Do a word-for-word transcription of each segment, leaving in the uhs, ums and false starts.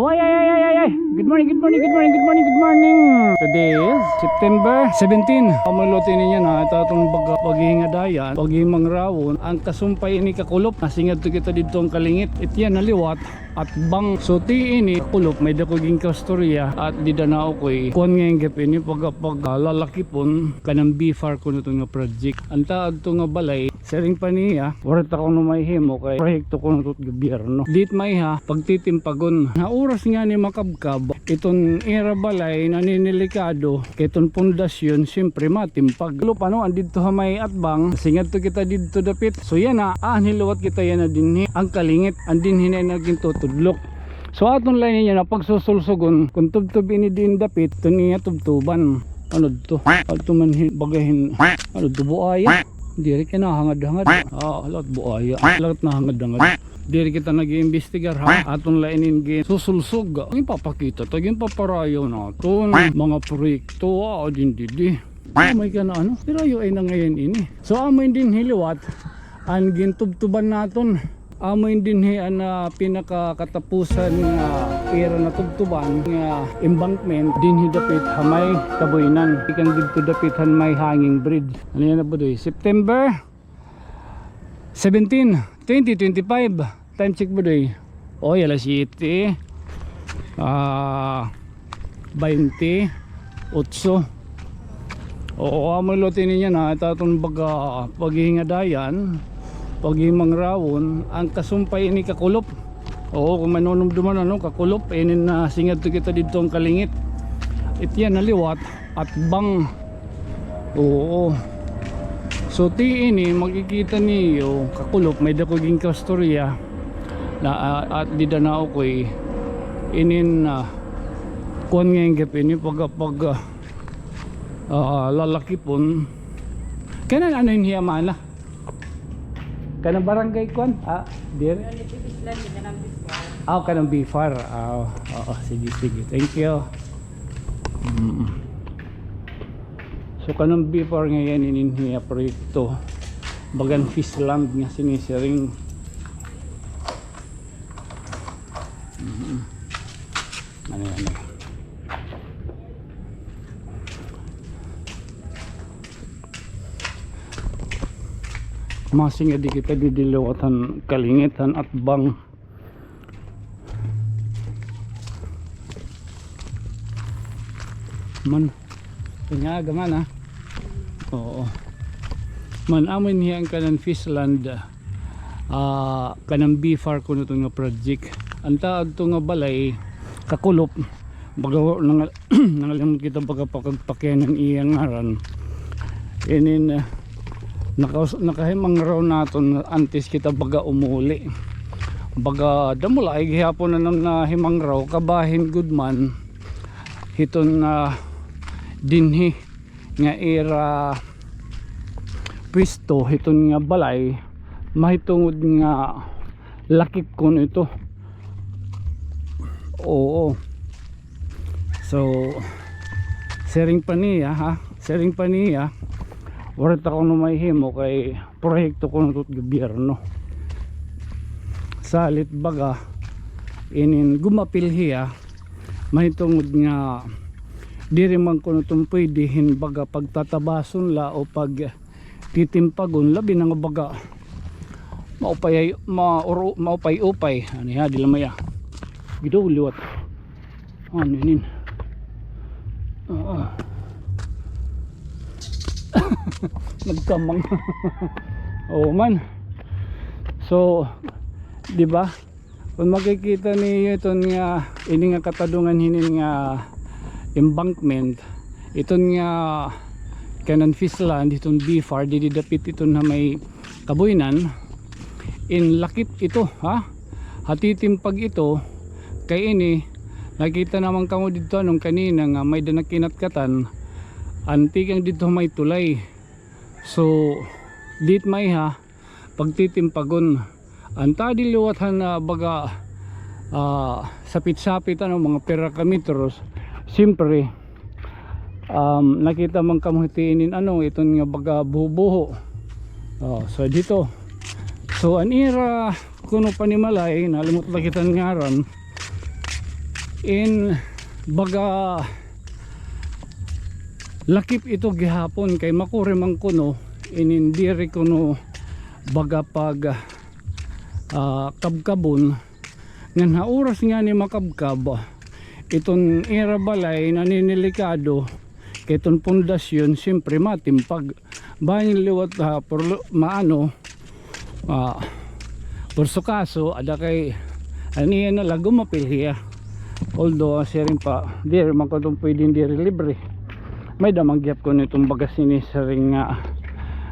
Ay, ay, ay, ay, ay, ay. Good morning, good morning, good morning, good morning, good morning. Today is September seventeen. Amo liwat ini niyan, ha, ito aton baga paghingadayan, paghimangrawan. An kasumpay ini Kakulop. Nasingadto kita didto han Kalingit. Itiya na liwat, Atbang. So, ti ini Kakulop, may-ada ko ginkaistorya, ha, dida na ako, eh. Kuan ngay-an gihap ini, pag, pag, ah, lalakipon, kanan BFAR kuno ito nga project. An taad to nga balay, siring pa niya, waray ta kuno mahimo kay proyekto kuno ito gobyerno. Diri it maiha, pagtitimbagon. Ha oras ngani makabkab, iton ira balay naninilikado, kay iton pundasyon, siyempre, matimbag. Lupa, no, an didto ha may atbang, singadto kita didto dapit. So, yana, ah, liwat kita yana dinhi, an Kalingit, an dinhi na nagin tutudlok. So, aton la ini yana pagsusulsugon, kon tubtob ini diin dapit, iton iya tubtoban. Ano to? Ato man hin-, baga hin-, ano to, buaya? Diri kay nahangad-hangad. Ah, liwat buaya. Liwat nahangad-hangad. Diri kita nag-iimbestigar, ha. Aton la inin ginsusulsog. Ginpapakita ta, ginpaparayaw naton mga proyekto, ah, didin didi. May kana ano? Pero ayo ay na ngay-an ini. So, amo ini dinhi liwat an gintubtuban naton. Amo ini dinhi an, ah, pinakakatapusan nga ira natubtuban nga embankment dinhi dapit ha may Kaboynan. Ikan didto dapit han may hanging bridge. Ano yana, Budoy? September seventeen, twenty twenty-five. Time check, Budoy. Oy, alas siyete. Ah, baynte otso. Oo, amo liwat ini niyan, ha. Ito aton baga paghingadayan, paghimangrawan, an kasumpay ini Kakulop. Oo, kon manunumduman, ano, Kakulop, inin nasingadto kita didto han Kalingit. Itiya na liwat, atbang. Oo. So, ti ini, makikita niyo, Kakulop, may-ada ko ginkaistorya. Na, ah, at dida na ako, eh. Inin, ah, kuan ngay-an gihap ini, pag, pag, ah, ah, lalakipon. Kanan ano ini hiya, mana? Kanan barangay kuan? Ah, diri. Kanan BFAR. Ah, kanan BFAR. Ah, oo, sige, sige. Thank you. Mm. So, kanan BFAR ngay-an inin hiya proyekto. Bagan fish land nga sinisiring. Mm. Ano yan, eh? Masing adi kita didi liwat han Kalingit, han atbang. Man. Nga, gaman, ha? Oo. Man, amo ini hiya an kanan fish land, ah, kanan BFAR kuno iton nga project. An taad to nga balay, Kakulop, baga, nanga-, nangalimot kita baga pakagpakian an iya ngaran. Inin, ah, naka-, nakahimangraw naton antes kita baga umuli. Baga, damo la ay gihapon an nahimangraw, kabahin gud man. Hiton, ah, dinhi nga ira pwesto, hiton nga balay, mahitungod nga lakip kuno ito. Oo. So, siring pa niya, ha? Siring pa niya, waray ta kuno mahimo kay proyekto kuno ito gobyerno. Salit baga, inin gumapil hiya, mahitungod nga diri man kuno iton pwede hin baga pagtatabason la o pagtitimbagon, labi na nga baga maupay, mauro-, maupay-upay. Ano ha, diri la maiha. Gidto liwat. Ano inin? Oo. Nagkamang. Oo man. So, di ba? Kon makikita niyo iton nga, ini nga katadungan hinin nga embankment, iton nga kanan fish land, iton BFAR, didi dapit iton ha may Kaboynan, in lakip ito, ha? Hatitimbag ito, kay ini, nakita naman kamo didto, ano, kanina nga may-ada nakinatkatan, an tikang didto may tulay. So, diri it maiha, pagtitimbagon. An taad liwat han, ah, baga, ah, sapit-sapit, ano, mga pira ka metros. Siyempre, um, nakita man kamo hit inin, ano, iton nga baga buho-buho. Oh, so didto. So, an ira kuno panimalay, nalimot la kita han ngaran. In baga lakip ito gihapon kay makuri man kuno inin diri kuno baga pag, ah, kabkabon. Ngan ha oras ngani makabkab, iton ira balay naninilikado kay iton pundasyon siyempre matimpag. Bahin liwat, ah, por lo, maano, ah, por su kaso, ada kay an iya na la gumapil hiya. Although, ah, siring pa, diri man kuno iton pwedeng diri libre. May-ada man gihap kuno iton baga sinisiring nga,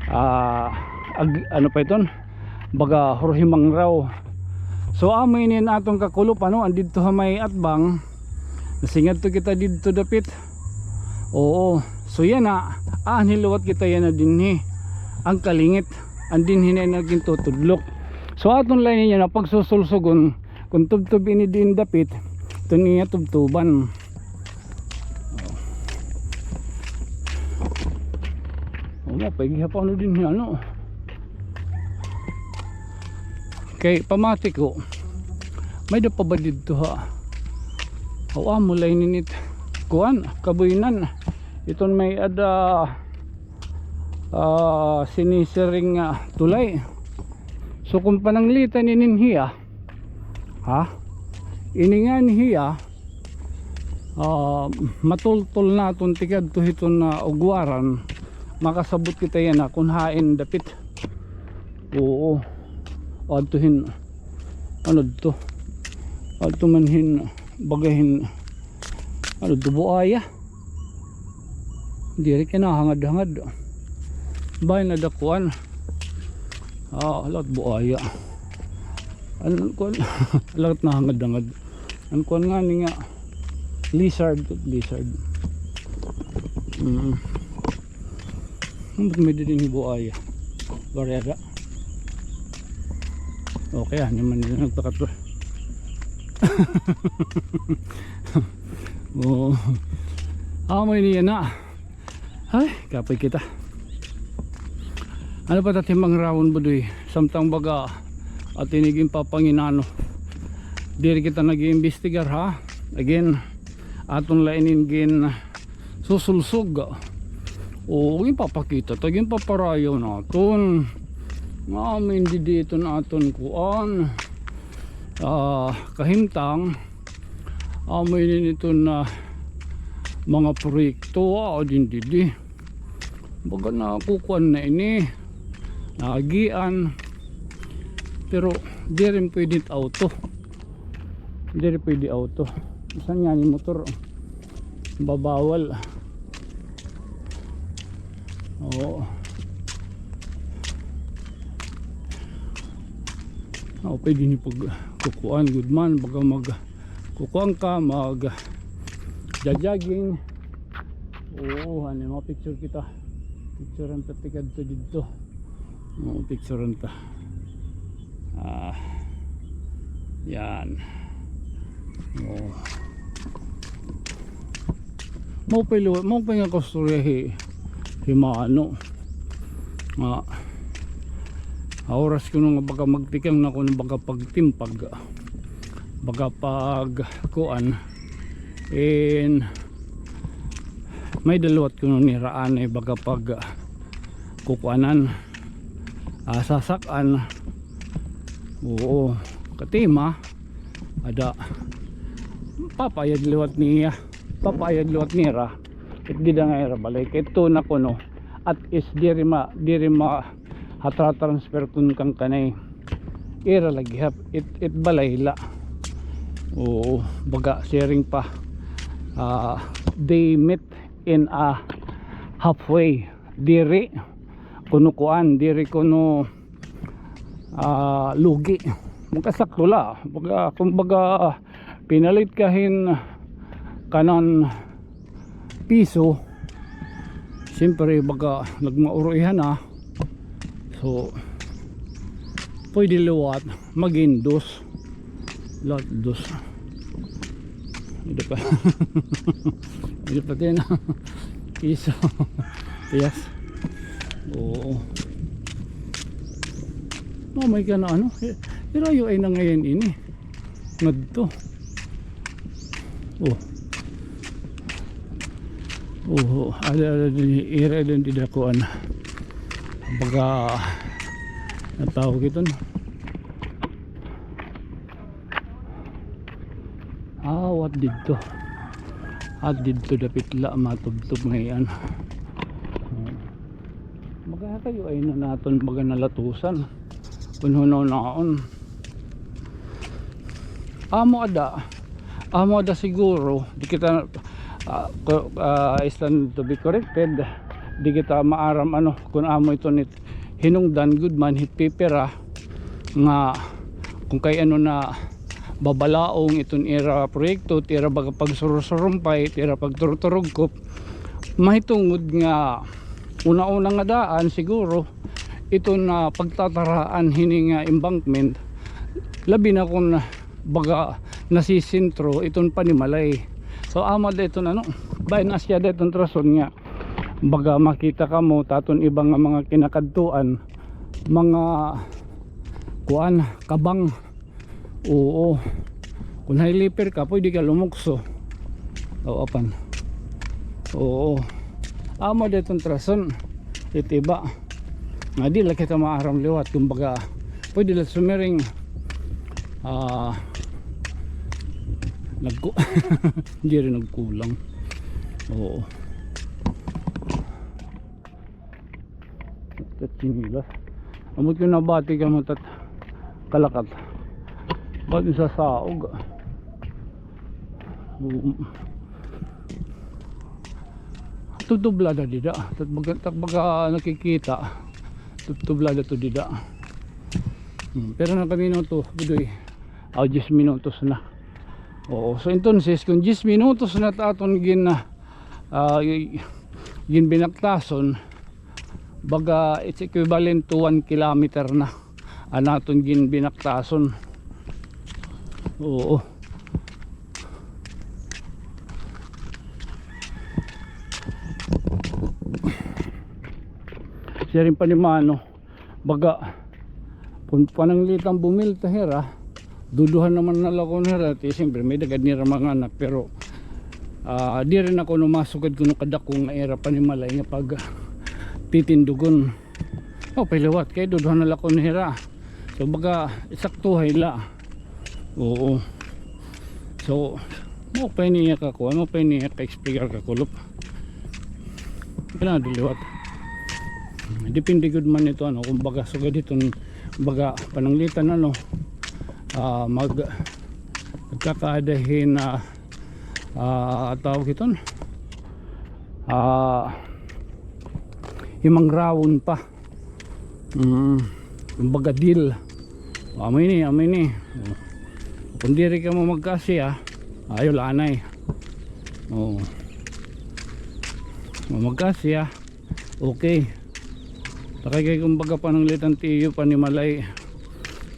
ah, ag-, ano pa iton? Baga hurhimangraw. So, amo ini an aton kakulop, ano, an didto ha may atbang. Nasingadto kita didto dapit. Oo. So, yana, aanhi liwat kita yana dinhi. An kalingit, an dinhi na nagin tutudlok. So, aton la ini yana pagsusulsugon, kon tubtob ini diin dapit, iton iya tubtoban. O, mapay gihap ano dinhi, ano. Kay pamati ko, may-ada pa ba didto ha? Aw, amo la ini it kuan, kabuy-an. Iton may-ada, ah, sinisiring nga tulay. So, kon pananglitan inin hiya, ha? Ini ngani hiya, ah, matultol naton tikadto hiton, ah, ugwaran. Makasabot kita yana kon hain dapit. Oo. Adto hin, ano didto? Adto man hin, baga hin, ano didto, buaya. Diri kay nahangad-hangad. Bahin ada kuan. Ah, lakat buaya. An kuan, lakat nahangad-hangad. An kuan ngani nga lizard, lizard. Mm. Ambot may-ada dinhi buaya. Bariyada. Okay, ah, naman nila nagpakatlo. Oo. Amo ini yana. Ay, kapoy kita. Ano pa it aton manghiraon, Budoy? Samtang baga, aton ini ginpapanginano. Diri kita nag-iimbestigar, ha? Again, aton la inin ginsusulsog. O, ginpapakita ta, ginpaparayaw naton. Nga, amin didi iton aton kuan. Ah, kahimtang. Amo ini iton, ah, mga proyekto, ah, din didi. Baga nakukuan na ini. Naagian. Pero diri pwede auto. Diri pwede auto. Bisan ngani motor. Babawal. Oo. Oo, pwede ni pagkukuan, good man, baga mag- Kukuan ka, mag-jogging. Oo, ano, mga picture kita. Picturean ta tikadto didto. Oo, picturean ta. Ah, yan. Oo. Mao pa liwat, mao pa nga kaistorya hi, hi Mano. Nga, ha oras kuno nga baga magtikang na kuno baga pagtimpag. Baga pagkuan, in may-ada liwat kuno nira anay baga pagkukuanan, ah, sasak-an. Oo, katima, ada, papaayad liwat niya, papaayad liwat nira. It dida nga ira balay kay tuna kuno, at is diri ma, diri ma, ha tra-, transfer kun kan kanay. Ira la gihap, it, it balay la. Oo, baga siring pa. Ah, they meet in a halfway. Diri kuno kuan, diri kuno, ah, lugi. Magkasakto la. Baga, kumbaga, pinalit ka hin kanan piso, siyempre, baga nagmauroihan na. So, pwede liwat, magin dos. Liwat dos. Ito pa. Ito pa din. Piso. Yes. Oo. Mamay ka na ano. Eh, pero ayo ay na ngayon ini. Ngadto. Oh. Oh, ada, ada din, ira din dida kuan. Baga, natawag iton. Ah, what didto? At didto dapit la matubtob ngay-an. Hmm. Baga kayo ay na naton baga nalatusan. Kun hunahunaon. Amo ada. Amo ada siguro. Di kita, ah, ko-, ah, is to be corrected. Di kita maaram ano kun amo iton it-, hinungdan gud man hit pipira nga kun kay ano na babalaong iton ira proyekto, it ira baga pagsurusurumpay, it ira pagturuturugkop. Mahitungod nga una-una nga daan siguro iton, ah, pagtataraan hini nga embankment, labi na kun baga nasisentro iton panimalay. So, amo da iton ano, bain asya da iton rason nga baga makita kamo ta aton iba nga mga kinakadtuan, mga kuan, kabang. Oo. Kun high leaper ka, pwede ka lumukso. O, apan. Oo. Amo da iton rason. It iba. Nga di la kita maaram liwat, kumbaga, pwede la sumiring, ah, nagku-, diri nagkulang. Oo. Tat sinilas. Ambot kun nabati kamo tat kalakat. Ba't sa saog? Um, tubtob la da dida. Tat baga, tat baga nakikita. Tubtob la da to dida. Hmm, pero na kami no to, budoy. Aw, diyes minutos na. Oo, so entonces, kung diyes minutos na ta aton gin-, ah, ginbinaktason, baga, it's equivalent to one kilometer na an aton ginbinaktason. Oo. Siring pa ni Mano, baga, kun pananglitan bumilta hira, duduha naman na la kuno hira, ti siyempre, may-ada gad nira mga anak, pero, ah, diri na kuno masugad kuno kadako nga ira panimalay nga pagtitindugon. O, paliwat kay duduha na la kuno hira. So, baga, isaktuhay la. Oo. So, mao pa ini iya ka kuan, mao pa ini iya ka explicar ka kulop. Kana diliwat. Depende gud man ito, ano, kung baga sugad iton, baga pananglitan, ano, ah, mag-, magkakaada hin, ah, ah, tawag iton, ah, himangrawon pa. Mm, kumbaga deal. Amo ini, amo ini. O. Kung diri kamo magkaasya, ayaw la anay. O. Kung magkaasya, okay. Takay kay kumbaga pananglitan ti iyo panimalay.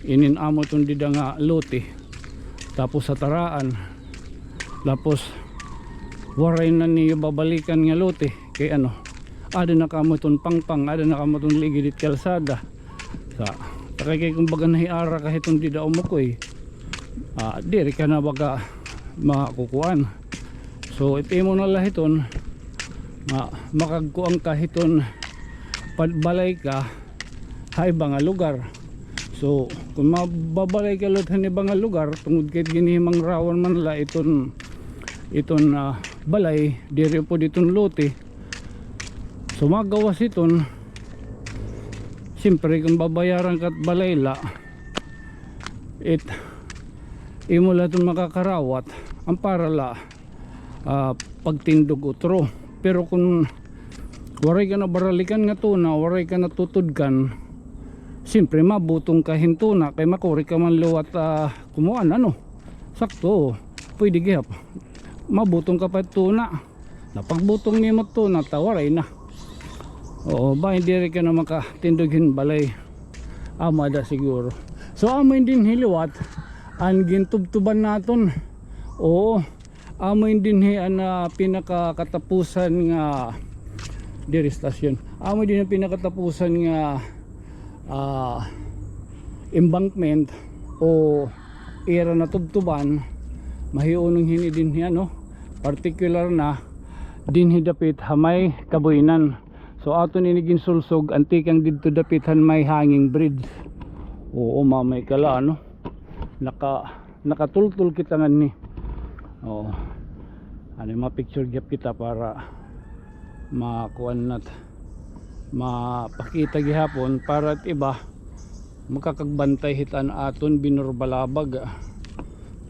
Inin amo iton dida nga lote. Tapos sa taraan. Tapos, waray na niyo babalikan nga lote. Kay ano, ada na kamo iton pangpang, ada na kamo iton ligid it kalsada. Sa, takay kay kumbaga nahiara ka hiton dida umukoy. Ah, diri ka na baga makukuan. So, it imo na la hiton, ma-, makagkuan ka hiton, pad-, balay ka ha iba nga lugar. So, kung mababalay ka liwat han iba nga lugar, tungod kay ginhimangrawon man la iton, iton, ah, balay, diri pod iton lote. So, magawas iton, siyempre, kung babayaran ka it balay la, it, imo la iton makakarawat, an para la, ah, pagtindog utro. Pero kun waray ka nabaralikan nga tuna, waray ka natutudkan, siyempre, mabutong ka hin tuna, kay makuri ka man liwat, ah, kumuan, ano? Sakto, pwede gihap. Mabutong ka pa tuna. Napagbutong nimo tuna, ta waray na. Oo, ba, diri ka na makatindog hin balay. Amo ada siguro. So, amo ini dinhi liwat an gintubtuban naton. Oo. Amo ini dinhi an, ah, pinakakatapusan nga, diri stasyon. Amo ini dinhi an pinakatapusan nga, ah, embankment o ira natubtuban Mahiunong hini dinhi, ano, particular na dinhi dapit ha may Kabuyanan. So aton ini ginsulsog, antikang didto dapit han may hanging bridge. Oo, mamay kala, ano, naka, nakatultol kita nganhi. Oo. Ano, ma-picture gihap kita para makuan nat, mapakita gihapon para it iba makakagbantay hit an aton binurbalabag.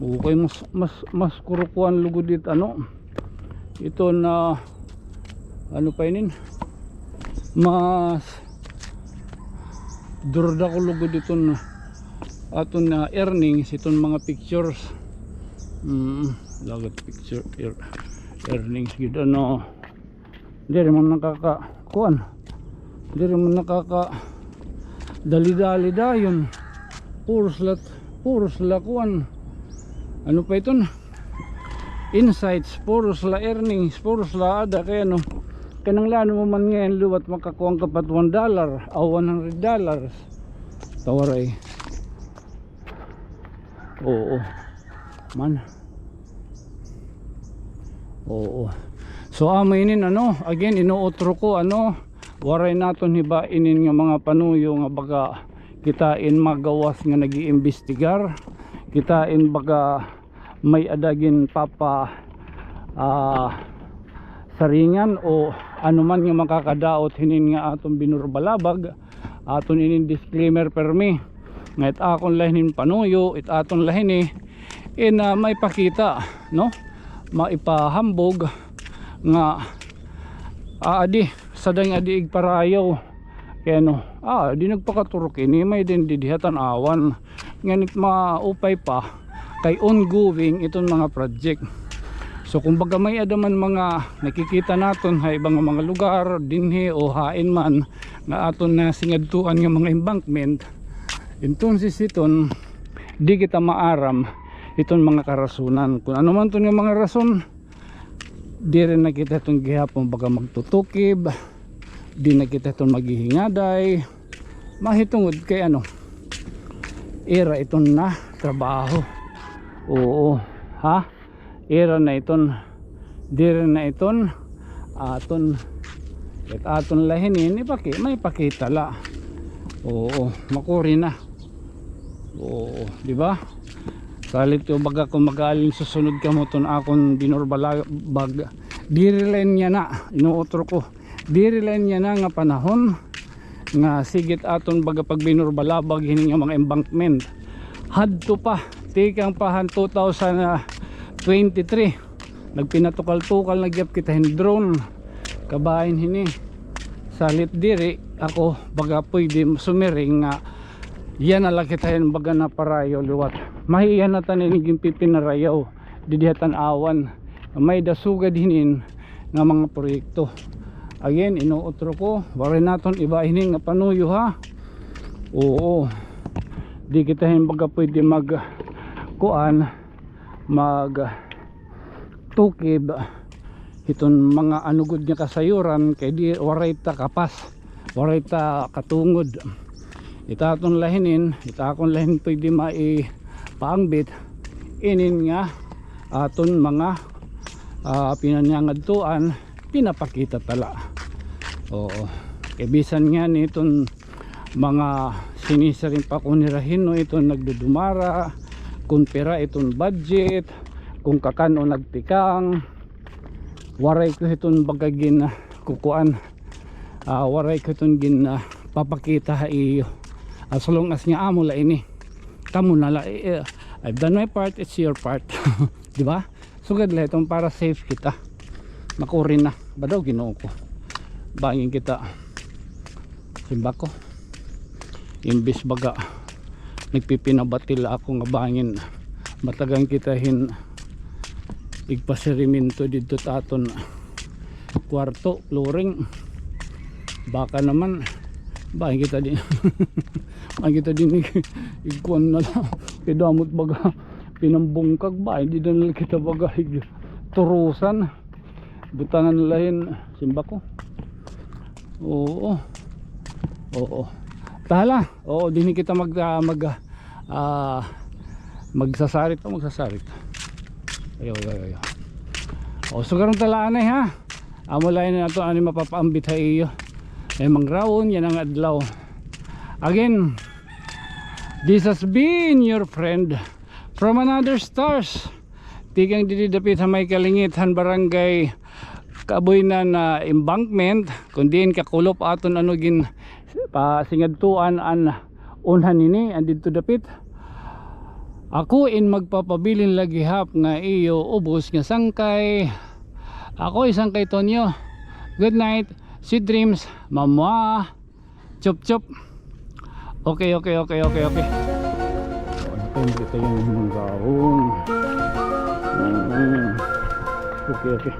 Okay, mas, mas, mas kurukuan lugod it, ano, ito na, ano pa inin, mas durda ko lugod iton aton na earnings, iton mga pictures. Mm, dagat picture, ear-, earnings gid, ano. Diri man nakaka-, kuan. Diri man nakaka-, dali-dali dayon. Puro sila, puro sila kuan. Ano pa iton? Insights, puro sila earnings, puro sila ada kay ano. Kinahanglan mo man ngay-an liwat makakuan ka pa one dollar o one hundred dollars. Tawaray. Oo. Man. Oo. So, amo inin, ano, again, inuutro ko, ano, waray naton hiba inin nga mga panuyo nga baga kita in magawas nga nag-iimbestigar, kita in baga may-ada ginpapa, ah, saringan o ano man nga makakadaot hinin nga aton binurbalabag. Aton inin disclaimer permi nga it akon la hinin panuyo, it aton la hini in, ah, maipakita, no? Maipahambog nga, ah, adi, sadang adi igparayaw. Kay ano, ah, di nagpakaturok ini, may din didi ha tan-awan. Ngan it maupay pa, kay ongoing iton mga project. So, kumbaga, may-ada man mga nakikita naton ha iba nga mga lugar, dinhi o hain man, nga aton nasingadtuan nga mga embankment. Entonces, iton, di kita maaram iton mga karasunan. Kun ano man iton nga mga rason, diri na kita iton gihapon baga magtutukib, di na kita iton maghihingaday. Mahitungod kay ano, ira iton na trabaho. Oo, ha? Ira na iton, diri na iton aton. It aton la hinin, ipaki-, maipakita la. Oo, makuri na. Oo, di ba? Salit ko baga kun mag-aalin susunod kamo iton akon binurbalabag. Diri la niya na, inuutro ko. Diri la niya na nga panahon nga sige it aton baga pagbinurbalabag hini nga mga embankment. Hadto pa, tikang pa han two thousand twenty-three, nagpinatukal-tukal na gihap kita hin drone. Kabahin hini. Salit diri ako baga pwede sumiring nga yana la kita hin baga naparayaw liwat. Mahiya na ta ini ginpipinarayaw didi ha tan-awan. May-ada sugad hinin nga mga proyekto. Again, inuutro ko, waray naton iba hini nga panuyo, ha. Oo. Di kita hin baga pwede mag, kuan, mag tukib hiton mga ano gud nga kasayuran kay di, waray ta kapas, waray ta katungod. It aton la hinin, it akon la hin pwede maipaangbit inin nga aton mga, ah, pinanyangadtuan, pinapakita ta la. Oo. Kay bisan ngani iton mga sinisiring pa kun hira hin-o iton nagdudumara, kun pira iton budget, kun kakan-o nagtikang, waray ko hiton baga gin-, kukuan, ah, waray ko hiton gin-, ah, papakita ha iyo. As long as nga amo la ini, kamo na la, eh, eh, I've done my part, it's your part. Di ba? Sugad la iton para safe kita. Makuri na. Ba daw, Ginoo ko. Bangin kita. Simba ko. Imbis baga nagpipinabatil ako nga bangin matagan kita hin igpasirimento didto ha aton kwarto, flooring. Baka naman, bangin kita din, bangin kita din ig-, igkuan na la. Kay damo it baga pinambungkag ba, di na la kita baga igturusan. Butangan la hin, simba ko. Oo. Oo. Tahala. Oo, dinhi kita mag, ah, mag, ah, magsasarit o magsasarit. Ayo, ayo, ayo. O, sugaron ta la anay, ha. Amo la ini ato, ani mapapaambit ha iyo. Ay, mangrawon yana nga adlaw. Again, this has been your friend from another stars. Tikang didi dapit ha may kalingit han barangay Kabuy na na embankment, kun diin kakulop aton ano gin pasingadtuan an unhan nini, an didto dapit. Ako in magpapabilin la gihap nga iyo ubos nga sangkay. Ako isang kay Tonyo. Good night. Sweet dreams. Mamwa. Chop, chop. Okay, okay, okay, okay, okay. Ano pa yung kita yung mga gaong? Mm. Okay, okay.